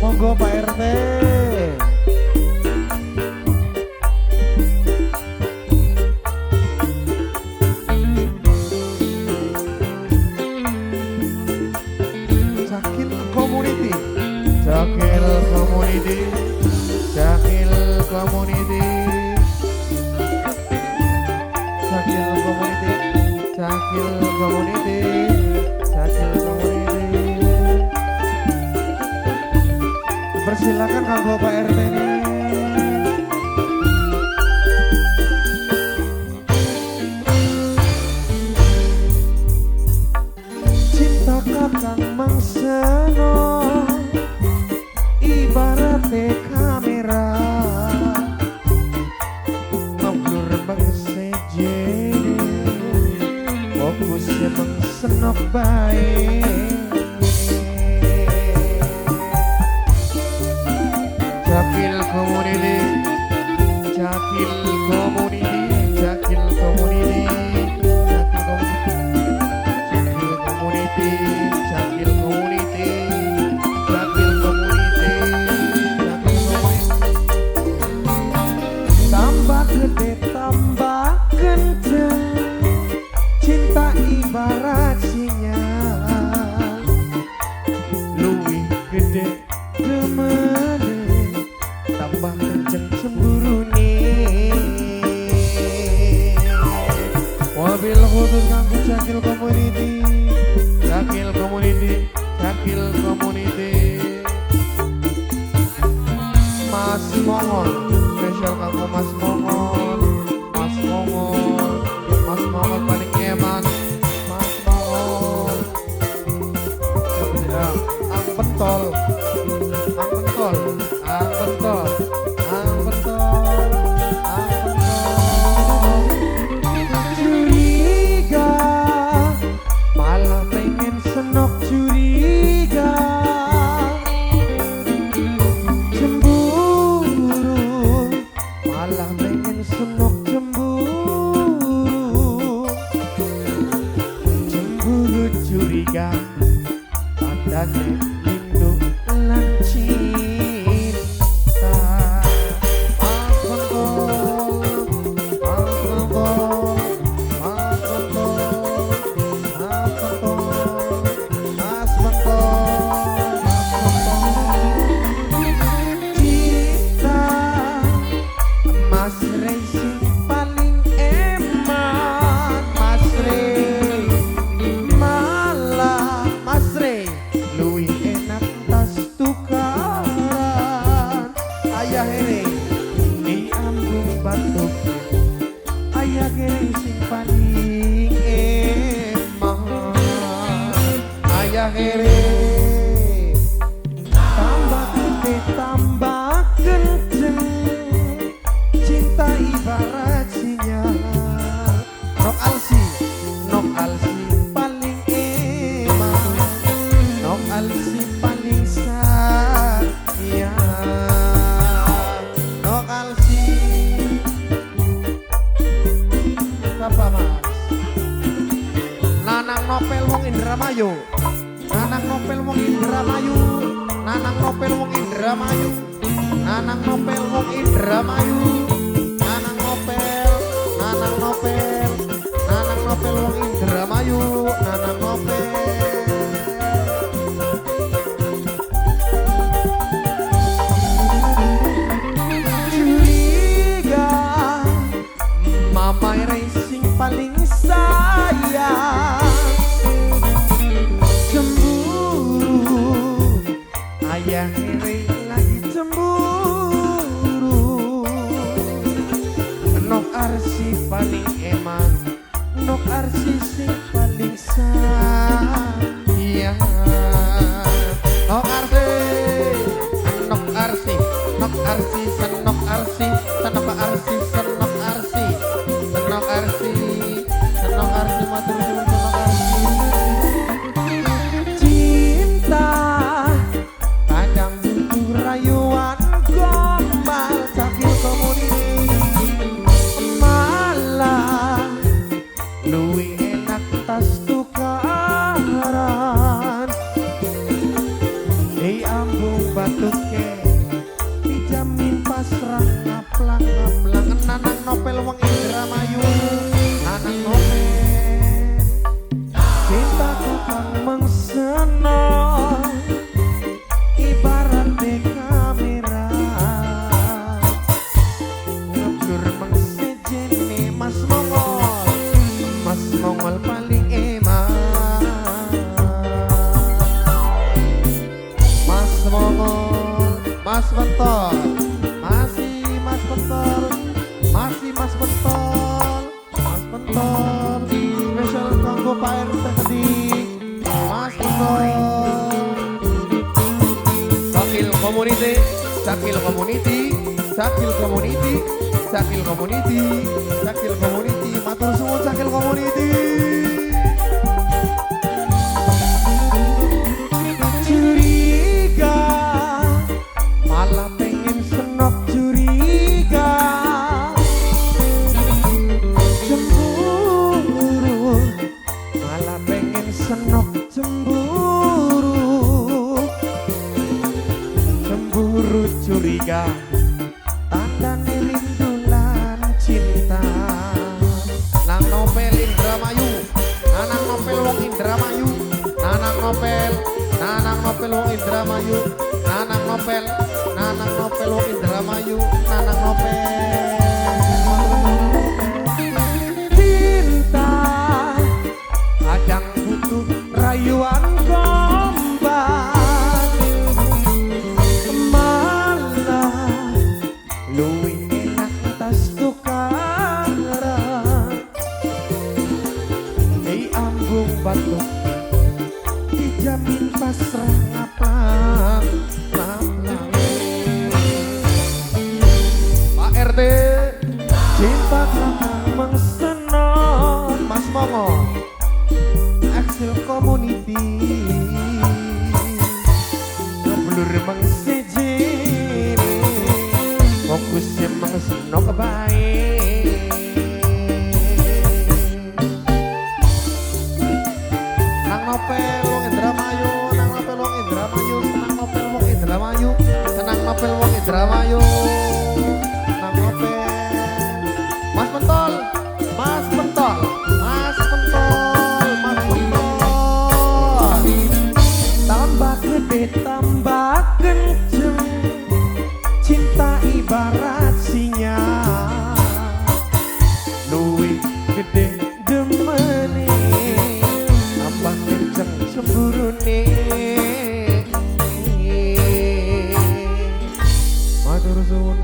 Monggo Pak RT. Cakil Community, Cakil Community, Cakil Community, Cakil Community, Cakil Community, Cakil Community. Persilakan kanggo Pak RT ini. Cinta kakang mangseno ibarate kamera ngeblur mengsejene fokusnya mengsenok bae. Cakil Community, Cakil Community, Cakil Community, Cakil Community, Cakil Community, Cakil Community, Cakil Community. Tambah gede tambah kenceng, cinta ibarat sinyal, luwih gede demene tambah kenceng cemburune. Wabil khusus kanggo Cakil Community, Cakil Community, Cakil Community. Mas Mongol, spesial kanggo Mas Mongol, Mas Mongol, Mas Mongol paling eman, Mas Mongol. Ang pentol, ang pentol, ang pentol, ang pentol, ang pentol. Curiga, malah pengen senok curiga. Cemburu, malah pengen senok cemburu. Cemburu curiga, tandane rindu lan cinta. Mas Pentol, Mas Pentol, Mas Pentol, Mas Pentol, Mas Pentol, Mas Pentol. Cinta Mas Rey sing paling eman, Mas Rey malah Mas Rey luwih enak tas tukaran. Ayah here di ambung batuk, ayah kere sing paling eman, ayah kere. Tambah gede tambah kenceng, cinta ibarat sinyal. Nok Alsi, Nok Alsi paling eman, Nok Alsi paling sayang, Nok Alsi. Siapa Mas? Nanang Nopel wong Indramayu, Nanang Nopel wong Indramayu, Nanang Nopel wong Indramayu, Nanang Nopel wong Indramayu, Nanang Nopel, Nanang Nopel, Nanang Nopel wong Indramayu, Nanang Nopel. Curiga, Mama Racing paling sayang. Cemburu, ayah Rey lagi cemburu. Nok Arsi paling eman, Nok Arsi sing paling sayang. Nok Arsi, Nok Arsi, Nok Arsi, Senok Arsi, Senok Arsi, Senok Arsi, Senok Arsi, Senok Arsi, matur suwun Senok Arsi. Cinta kadang butuh rayuan gombal. Cakil Community malah luwih enak tas tukaran. Di ambung batuk Mongol paling eman. Mas Mongol, Mas Pentol, masih Mas Pentol, masih Mas Pentol, Mas Pentol, spesial kanggo Pak RT Kedik, Mas Pentol. Cakil Community, Cakil Community, Cakil Community, Cakil Community, Cakil Community, matur suwun Cakil Community. Curiga, malah pengen senok curiga, cemburu, malah pengen senok cemburu, cemburu curiga, tandane rindu lan cinta. Nang Nopel Indramayu, Nanang Nopel wong Indramayu, Nanang Nopel, Nanang Nopel wong Indramayu, Nanang Nopel, Nanang Nopel wong Indramayu, Nanang Nopel. Cinta kadang butuh rayuan gombal, malah luwih enak tas tukaran, diambung batuk dijamin pasrah ngaplang. Pak RT, cinta kakang mengsenon. Mas Mongo, Axel Community, ngeblur mengsijini, fokusnya mengsenok baik. Nang Nopel wong Indramayu, nang Nopel wong Indramayu, senang Nopel wong Indramayu, senang Nopel wong Indramayu, nang Nopel. Mas Pentol, Mas Pentol, Mas Pentol, Mas Pentol. Tambah gede tambah kenceng, cinta ibarat sinyal, luwih gede demene, tambah kenceng cemburune. Matur suwun.